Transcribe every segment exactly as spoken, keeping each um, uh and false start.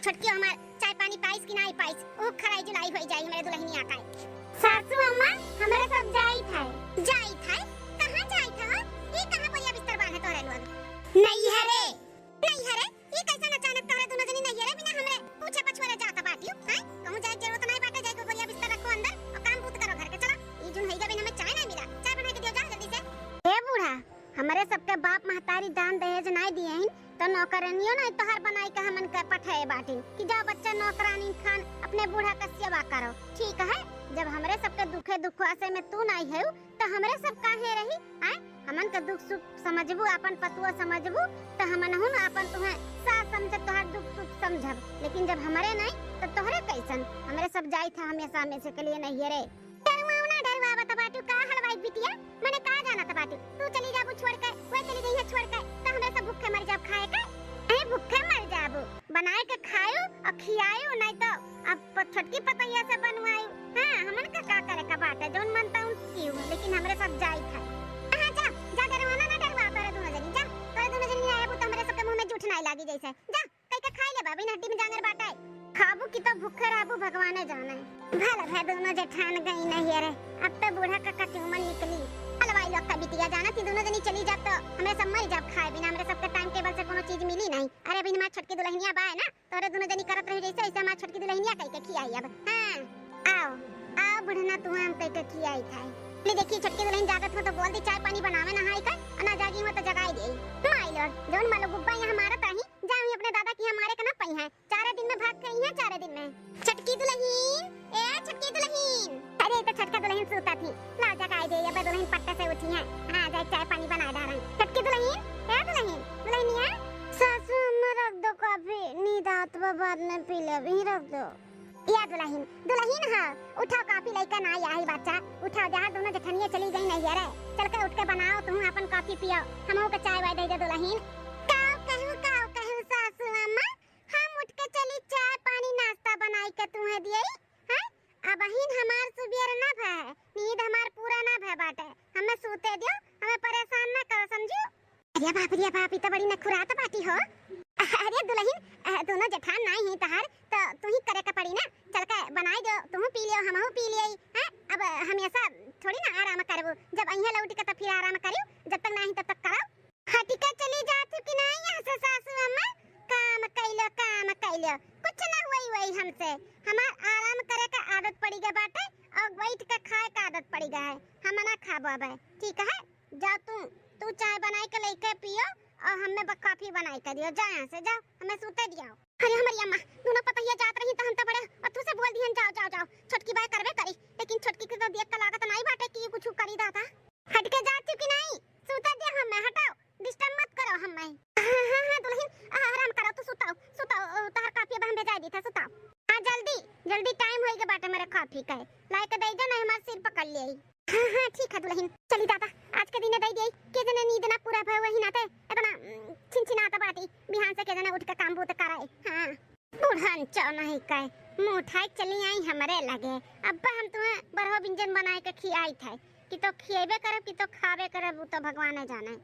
छोटकी हमार चाय पानी पाइस कि नाई पाइस, ऊ खराई जुलाई होई जाई हमरे दुलहिनिया का। सासू अम्मा, हमरे सब जाइत है। जाइत है? कहाँ जाइत है हो? ई कहाँ बोरिया बिस्तर बांधे तोहरे लोग? नैहरे। नैहरे? ई कैसन अचानक तोहरे दुनो जनी नैहरे बिना हमरे पूछे पछोरे जात बाटियो? हैं? कहूँ जाए के जरूरत नाई बाटे, जाए के बोरिया बिस्तर रखो अंदर और काम बूत करो घर के। चलो, ई जून होइगा बिना हमें चाय नाई मिला, चाय बना के दियो जा जल्दी से। ए बूढ़ा, हमरे सबके बाप महतारी दान दहेज नाई दिए हैं, तो नौकरनियो नाई तोहार बनाई के हमन के पठाए बाटिन कि जाओ बच्चा नौकरानी खान अपने बूढ़ा के सेवा करो। ठीक है, जब हमरे सबके दुखे दुखवासे में तू नाई है, त हमरे सब काहे रही? आय, हमन के दुख सुख समझबू, आपन पतुआ समझबू, त हमनहु न आपन तुहें सास समझब, तोहार दुख सुख समझब। लेकिन जब हमरे नाई, त तोहरे कैसन? हमरे सब जाइत है हमेशा हमेशा के लिए नैहरे। डरवाओ ना, डरवावत बाटू का हलवाई बिटिया? मने का जानत बाटू? तू चली जाबू छोड़ के, वह चली गई है छोड़ के, त हमरे सब भूखे मर जाब खाए के। ए, भूखे मर जाबू? बनाए के खायो और खियायो, नाई तो अब प-, छोटकी पतैया से बनवायो। हाँ, हमन का, का करे का बात है, जौन मन तौन कियो, लेकिन हमरे सब जाई खाए। हाँ, जा, जा, डरवाना ना डरवा, तोरे दोनों जनी, जा, तोरे दोनों जनी ना आबू तो हमरे सबके मुंह में जूठ नाई लागी जैसे, जा, कई के खाई ले बाबी, हड्डी में जांगर बाटे। खाबू की तो भूखे रहबू, भगवाने जाने। भल भे दोनों जेठान गई नहीं है रे, अब तो बूढ़ा का कचूमन निकली। हलवाई लोग का बिटिया जाना थी, दोनों जनी चली जाब तो हमरे सब मर जाब खाए बिना, हमरे सबके टाइम टेबल से कोनो चीज मिली नहीं। अरे अभी हमार छोटकी दुलहिनिया बा है ना, तोरे दोनों जनी करत रही जैसे, वैसे हमार छोटकी दुलहिनिया कई के खियाई अब। हाँ, आओ, आओ बुढ़ना, तू हम कई के खियाई खाए। ले देखी, छोटकी दुलहिन जागत हो तो बोल दी, चाय पानी बनावे नहाई का, और ना जागी हो तो जगाई दे। माई लोग, जौन मालो गुब्बा यहाँ मारत रही, जा वहीं अपने दादा की यहाँ मारे के ना पई है। चारे दिन में भाग के आई है, चारे दिन में। छोटकी दुलहिन, ए छोटकी दुलहिन। अरे, ई तो छोटका दुलहिन सूता थी। लाओ जगाई दे, अब दुलहिन पट्टे से उठी है। हाँ, जाए चाय पानी बना डालें। छोटकी दुलहिन, ए दुलहिन, दुलहिनिया। सासू अम्मा रख दो कॉफी, नींद आत बा, बाद में पी लेब, यहीं रख दो। या दुलहिन, दुलहिन ह, उठाओ कॉफी लइके ना आई बच्चा, उठाओ, जहाँ दोनों जेठनिया चली गई नहीं है रे, चल के उठ के बनाओ, तुम अपन कॉफी पियो, हमहू के चाय वाय दे दे दुलहिन। काव कहू, काव कहू सासू अम्मा, हम उठ के चली चाय पानी नाश्ता बनाई के तुम्हें दिए, हैं? अबहिन हमार सुबेर ना भय है, नींद हमार पूरा ना भय बाटे, हमें सूते दियो, हमें परेशान ना करो, समझियो? अरे बाप रे बाप, ई तो बड़ी नखुरात बाटी हो। अरे दुलहिन, अ, दोनों जेठान नाई ही तहार, तो तू ही करे के पड़ी ना, चल के बनाई दो, तू पी लियो, हमहू पी लियो, हैं? अब हमेशा थोड़ी ना आराम करबू, जब अइहे लौट के तो फिर आराम करियो, जब तक नाही तब तक करो। हटिके चली जात हो कि नाही यहाँ से सासू अम्मा? काम कैलो, काम कैलो, कुछ ना हुई हुई हमसे। हमार आराम करे के आदत पड़ी गए बाटे और बैठ के खाए के आदत पड़ी गए है। हम ना खाबो अब, ठीक है? जाओ तू, तू चाय बनाई के लेके पियो और हमें ब-, कॉफी बनाई के दियो। जाओ यहाँ से, जाओ, हमें सूते दियो। अरे हमारी अम्मा, दोनों पतैया जात रही तो हम तो बड़े अथू से बोल दिहन, जाओ, जाओ, जाओ, छोटकी बाय करबे करी, लेकिन छोटकी के तो देख के लागत नाही बाटे कि कुछ करी दादा। हट के जात हो कि नाही? सूते दे हमें, हटाओ, disturb मत करो हमें। हाँ, हाँ, हाँ, दुलहिन, आ, आराम करो, तू सुताओ, सुताओ, अ, तोहर कॉफी अब हम भेजाई दी था, सुताओ। हाँ, जल्दी, जल्दी, टाइम होई गए बाटे मेरे कॉफी के, लाए के दे दो, नहीं हमार सिर पकड़ ले। हाँ, हाँ, ठीक है दुलहिन, चली दादा, आज के दिने दे दे, के जने नींद ना पूरा भय वही नाते, इतना, उम, छिनछिनात बाटी, बिहान से के जने उठ के काम बूत कराए। हाँ। बुढ़न चौनही कहे, मुँह उठाए चली आई हमरे लगे। अब्बा हम तुम्हें बरहो बिंजन बनाए के खियाई थे, कि तो खिएबे करब, कि तो खाबे करब, उ तो भगवाने जाने।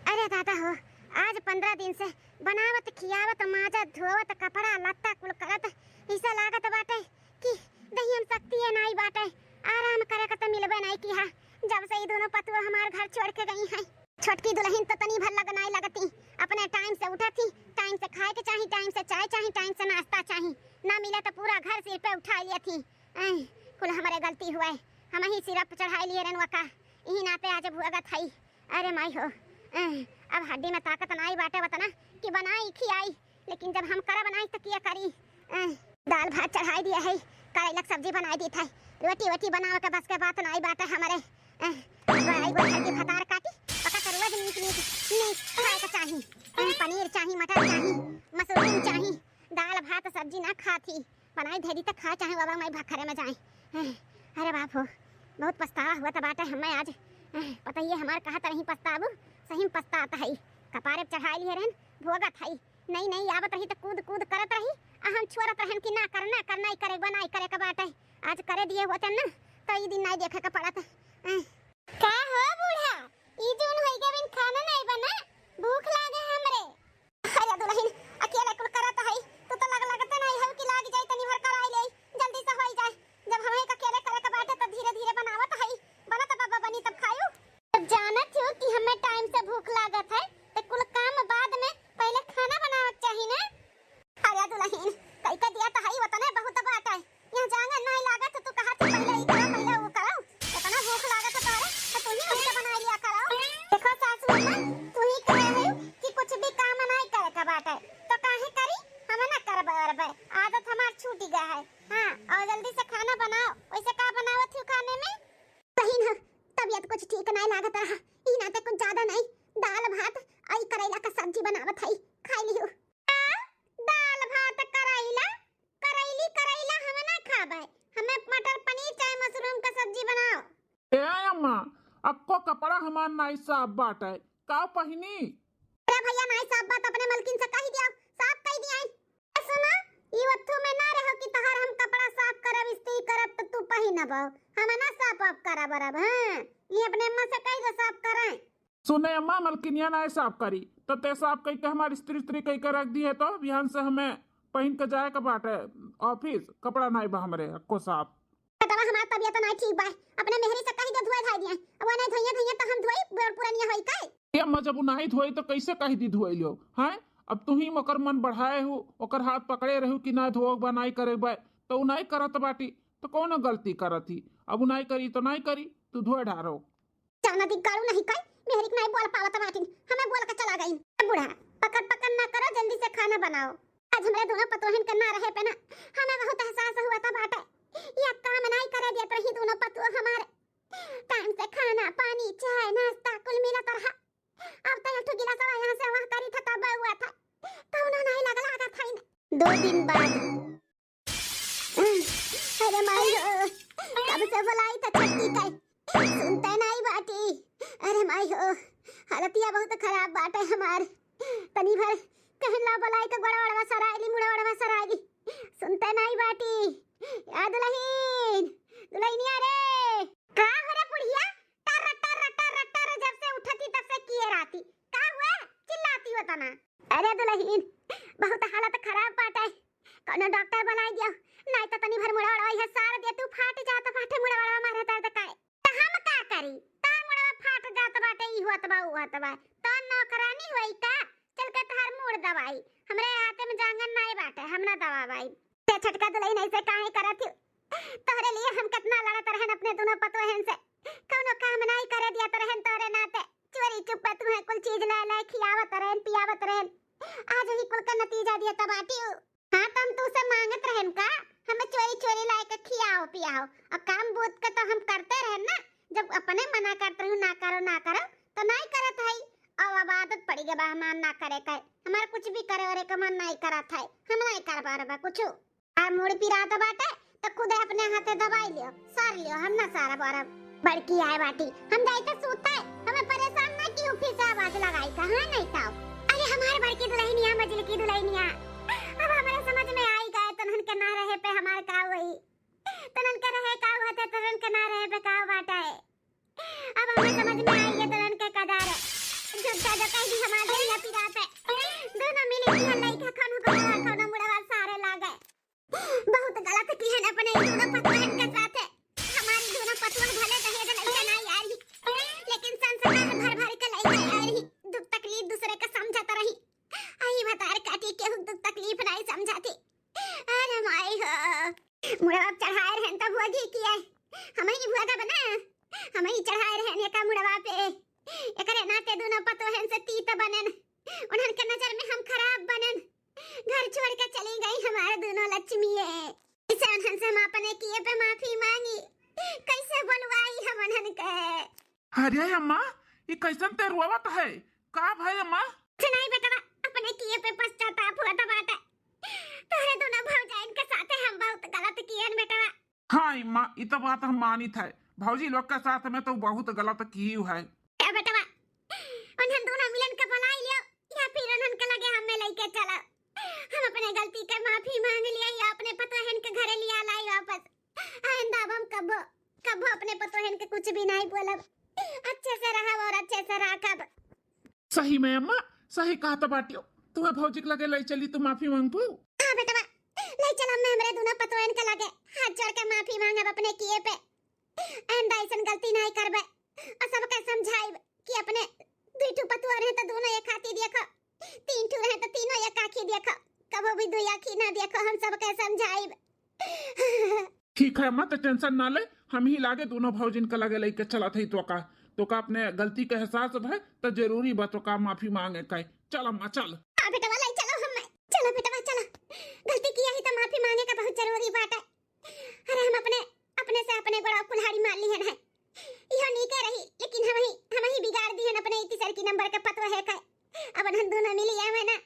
अरे दादा हो, आज पन्द्रह दिन से बनावत, खियावत, माजत, धोवत, कपड़ा लत्ता कुल करत, ऐसा लागत बाटे कि दहिया में शक्ति है नाई बाटे, आराम करे के तो मिलबे नाई किहा, जब से ई दोनों पतुआ हमार घर छोड़ के गई हैं। छोटकी दुलहिन तो तनी भर लग नाई लगती, अपने टाइम से उठत ही, टाइम से खाए के चाही, टाइम से चाय चाही, टाइम से नाश्ता चाही, ना मिले तो पूरा घर सिर पे उठा लिया थी। ऐं, कुल हमरे गलती हुए, हम ही सिर पे चढ़ाई लिए रहन वका, इही नाते आज भुगत हई। अरे माई हो, ऐं, अब हड्डी में ताकत नाई बाटे वतना कि बनाई खियाई, लेकिन जब हम करब नाई तो किया करी। ऐं, दाल भात चढ़ाई दिया है, करैला के सब्जी बनाई दी था, रोटी वोटी बनावे के बस के बात नाई बाटे हमरे। ऐं, बड़ाई बोल की भतार काटी, पका करुआ दिन नीक नीक, नीक खाए के चाही। ऐं, पनीर चाही, मटर चाही, मसूरी चाही, दाल भात सब्जी ना खाती, बनाई धे दी त खाए चाहे बाबा माई भखरे में जाए। ऐं, अरे बाप हो, बहुत पछतावा हुआ त बाटे हमें आज। ऐं, पता ही है हमार कहा तरही पछताबू, सही में पछतात है। कपारे पे चढ़ाई लिए रहन, भोगत है। नई नई आवत रही त कूद कूद करत रही, आ हम छोड़त रहन कि ना कर, ना कर, नाई करे, बनाई करे के बाटे। आज करे दिए होते ना, तो ई दिन नाई देखे के पड़त। ऐं। का हो बूढ़ा, ई जून होई गए बिन खाना नाई बना, भूख लागे हमरे। अरे दुलहिन, अकेले कुल करत है, तू तो बाटे, तो काहे करी? हम ना करबे अरबे, आदत हमार छूटी गए है। हाँ, और जल्दी से खाना बनाओ। वैसे का बनावत हो खाने में? बहिन, हाँ, तबीयत कुछ ठीक नहीं लागत रहा, ई नाते कुछ ज्यादा नहीं, दाल भात आई करैला का सब्जी बनावत है, खाई लियो। आ, दाल भात करैला? करैली करैला हम ना खाबे, हमें मटर पनीर चाहे मशरूम का सब्जी बनाओ। ए अम्मा, अक्को कपड़ा हमार नाई साफ बाटे, का पहिनी? अरे भैया, नाई साफ बात अपने मलकिन से कही दिया, साफ कही दिया। ए सुनो, ई वत्थु में ना रहो कि तहार हम कपड़ा साफ करब, इस्त्री करब तो तू पहिनब, हम ना साफ आप करब अरब। हाँ, ये अपने अम्मा से कही दो साफ करें। सुने अम्मा, मलकिनिया नाई साफ करी, तो ते साफ कई के हमार इस्त्री इस्त्री कई के रख दी है, तो बिहान से हमें पहिन के जाए के बाटे ऑफिस, कपड़ा नाई बा हमरे अक्को साफ। बेटवा, हमार तबीयत नाई ठीक बा, अपने मेहरी से कही दे धोए धाई दिए, अब वो नाई धोइए धोइए तो हम धोई, बड़ पुरनिया होई का? ए अम्मा, जब उ नाई धोई तो कैसे कही दी धोई लियो, हैं? अब तू ही ओकर मन बढ़ाए हो, ओकर हाथ पकड़े रहू कि ना धोए बा, नाई करे बा, तो उ नाई करत बाटी, तो कौनो गलती करत ही? अब उ नाई करी तो नाई करी, तू धोए ढारो। जाना दी गाड़ू नहीं कई, मेहरी के नाई बोल पावत बाटिन, हमें बोल के चला गई। ए बूढ़ा, पकड़ पकड़ ना करो, जल्दी से खाना बनाओ। आज हमरे दोनों पतोहन के ना रहे पे ना, हमें बहुत एहसास हुआ था बाटे। ये काम नाई करे देत रही दोनों पतोह हमारे। टाइम से खाना, पानी, चाय, नाश्ता कुल मिलत रहा। अब तो एक ठो गिलासवा यहाँ से वहाँ करी था, तब हुआ था। कौनो नाई लग लागत है ना। दो दिन बाद। अरे माई हो, कब से बुलाई था छुट्टी का, सुनते नाई बाटी। अरे माई हो, हालतिया बहुत खराब बाटे हमार। तनी भर कहन ला बुलाई के गोड़ा वड़वा सराइली, मुड़ा वड़वा सराइली, सुनते नाई बाटी। आ दुलहिन, दुलहिनिया रे। का हो रे बुढ़िया, टर टर टर टर जब से उठती तब से किए रहती। का हुआ? चिल्लाती हो तना। अरे दुलहिन, बहुत हालत खराब बाटे, कौनो डॉक्टर बनाई दियो, नाई तो तनी भर मुड़ा वड़वा यह सार दे तू, फाट जात बाटे मुड़ा वड़वा, मारे दर्द का। त हम का करी? तार मुड़वा फाट जात बाटे, ई होत बा, ऊ होत बा। त नौकरानी होई का? चल के तहार मूड़ दवाई। हमरे हाथे में जांगन नाई बाटे, हम ना दबावाई। ते छोटका दुलहिन ऐसे काहे करत हिउ? तोहरे लिए हम कितना लड़त रहन अपने दोनों पतोहन से। कौनो काम नाई करे दियत रहन तोहरे नाते। चोरी चुप्पे तुहे कुल चीज लाए लाए खियावत रहन, पियावत रहन। आज ही कुल का नतीजा दियत बाटिउ। हाँ, तो हम तू से मांगत रहन का? हमें चोरी चोरी लाए के खियाओ पियाओ। अब काम बूत के तो हम करते रहन ना, जब अपने मना करत रहू, ना करो, ना करो, तो नाई करत हई। अब, अब आदत पड़ी गबा हमार ना करे के। हमार कुछ भी करे ओरे के मन नाई करत है, हम नाई कर पा रहे कुछ। आ मूड़ पिरात बाटे, तो खुदे अपने हाथे दबाई लियो, सार लियो, हम ना सारब अरब। बड़की आए बाटी, हम जाई के सूते, हमें परेशान ना कियो, फिर से आवाज लगाई का, हाँ नहीं ताओ। अरे हमार बड़की दुलहिनिया, मजली की दुलहिनिया, अब हमारे समझ में आई गए, तनहन के ना रहे पे हमार का होई, तनहन के रहे का होते, तनहन के ना रहे पे का बाटे। अब हमें समझ में आई गए तनहन के कदार, झूठा जो कह दी हमार दुनिया पिराते, दोनों मिली दिहन लइका, कौनो गोड़वा, कौनो मुड़वा सारे लागे। बहुत गलत किहन अपने ई दोनों पतोहन के साथे। हमारी दोनों पतोह भले दहेज लइके नाई आई रही, लेकिन संस्कार भर भर के लइके आई रही। दुख तकलीफ दूसरे का समझत रही। आई भतार काटी केहू दुख तकलीफ नाई समझती। अरे माई हो, मुड़वा चढ़ाए रहन तब भोगी किए, हम ही भोगब ना, हम ही चढ़ाए रहन एका मुड़वा पे। एकरे नाते दोनों पतोहन से तीत बनन, उन्हन के नजर में हम खराब बनन। घर छोड़ के चली गई हमार दोनों लक्ष्मी। इसे उन्हन से हम अपने किए पे माफी मांगी, कैसे बोलवाई हम उन्हन के? अरे अम्मा, ई कैसन ते रोवत है? का भाई अम्मा? कुछ नहीं बेटवा, अपने किए पे पश्चाताप होत बाटे। तोहरे दोनों भौजाइन के साथे हम बहुत गलत कियन बेटवा। हाँ अम्मा, ई तो बात हम मानित है, भौजी लोग के साथ में तो बहुत गलत कियू है। ए बेटवा, उन्हन दोनों मिलन के बुलाई लियो या फिर उन्हन के लगे हमें लेके चलो। हम अपने गलती के माफी मांग लिया या अपने पतोहन के घरे लिया लाई वापस। आइंदा अब हम कबो, कबो अपने पतोहन के कुछ भी नहीं बोलब। अच्छे से रहब और अच्छे से राखब। सही में अम्मा, सही कहत बाटियो। तुम्हें भौजी के लगे ले चली तो माफी मांगबू? हाँ बेटवा, ले चल अम्मा हमरे दोनों पतोहन के लगे। हाथ जोड़ के माफी मांगब अपने किए पे। आइंदा ऐसन गलती नहीं करबे। और सबके समझाइब कि अपने दुई ठो पतोह रहे तो दोनों एक आँखी देखो, तीन ठो रहे तो तीनों एक आँखी देखो, कबो भी दुई आँखी ना देखो। हम सबके समझाइब। ठीक है अम्मा, तो टेंशन ना ले, हम ही लागे दोनों भौजिन के लगे लेके चलत हई। तोका, तोका अपने गलती के एहसास भय तो जरूरी बा तोका माफी मांगे के। चल अम्मा चल। हाँ बेटवा लाई चलो हम, चलो बेटवा चलो, गलती किया ही तो माफी मांगे का बहुत जरूरी बात है। अरे हम अपने, अपने से अपने गोड़ा कुल्हाड़ी मार लिहन है, इहो नीके रही, लेकिन हम ही, हम ही बिगाड़ दिहन अपने इतनी सर की नंबर के पतवा है का। अब हम दोनों मिली आवे ना,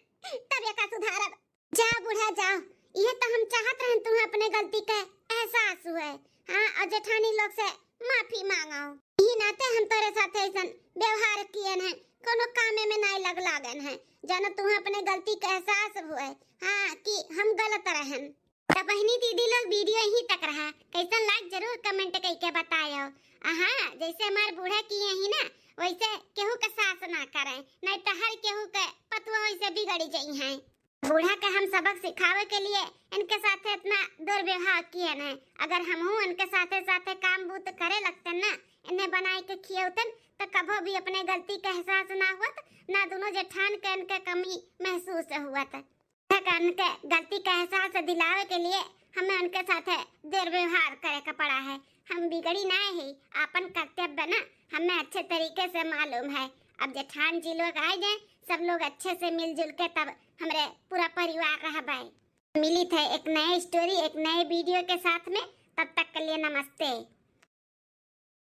तब एका सुधारब। जा बूढ़ा जा, ये तो हम चाहत रहन तू अपने गलती के एहसास हुए, हाँ, और जेठानी लोग से माफी मांगो। ई नाते हम तोरे साथ ऐसन व्यवहार कियन है, कोनो कामे में नाई लग लागन है। जानो तू अपने गलती के एहसास हुए, हाँ, कि हम गलत रहन। तो बहनी दीदी लोग वीडियो यहीं तक रहा, कैसन लाग जरूर कमेंट करके बतायो। आ हाँ, जैसे हमार बूढ़ा किए ही ना, वैसे केहू के सास ना करे, नहीं तो हर केहू के पतुआ वैसे बिगड़ जाई हैं। बूढ़ा के हम सबक सिखावे के लिए इनके साथ इतना दुर्व्यवहार किए न। अगर हमहू इनके साथे साथे काम बूत करे लगते ना, इन्हें बनाए के खियौतन, तो कभो भी अपने गलती का एहसास ना होत, ना दोनों जेठान के इनके कमी महसूस हुआ था। तक उनके गलती का एहसास दिलावे के लिए हमें उनके साथ दुर्व्यवहार करे का पड़ा है। हम बिगड़ी ना है, आपन कर्तव्य ना हमें अच्छे तरीके से मालूम है। अब जेठान जी लोग आ जाए, सब लोग अच्छे से मिलजुल के तब हमरे पूरा परिवार रहबे। मिली थे एक नए स्टोरी, एक नए वीडियो के साथ में। तब तक के लिए नमस्ते।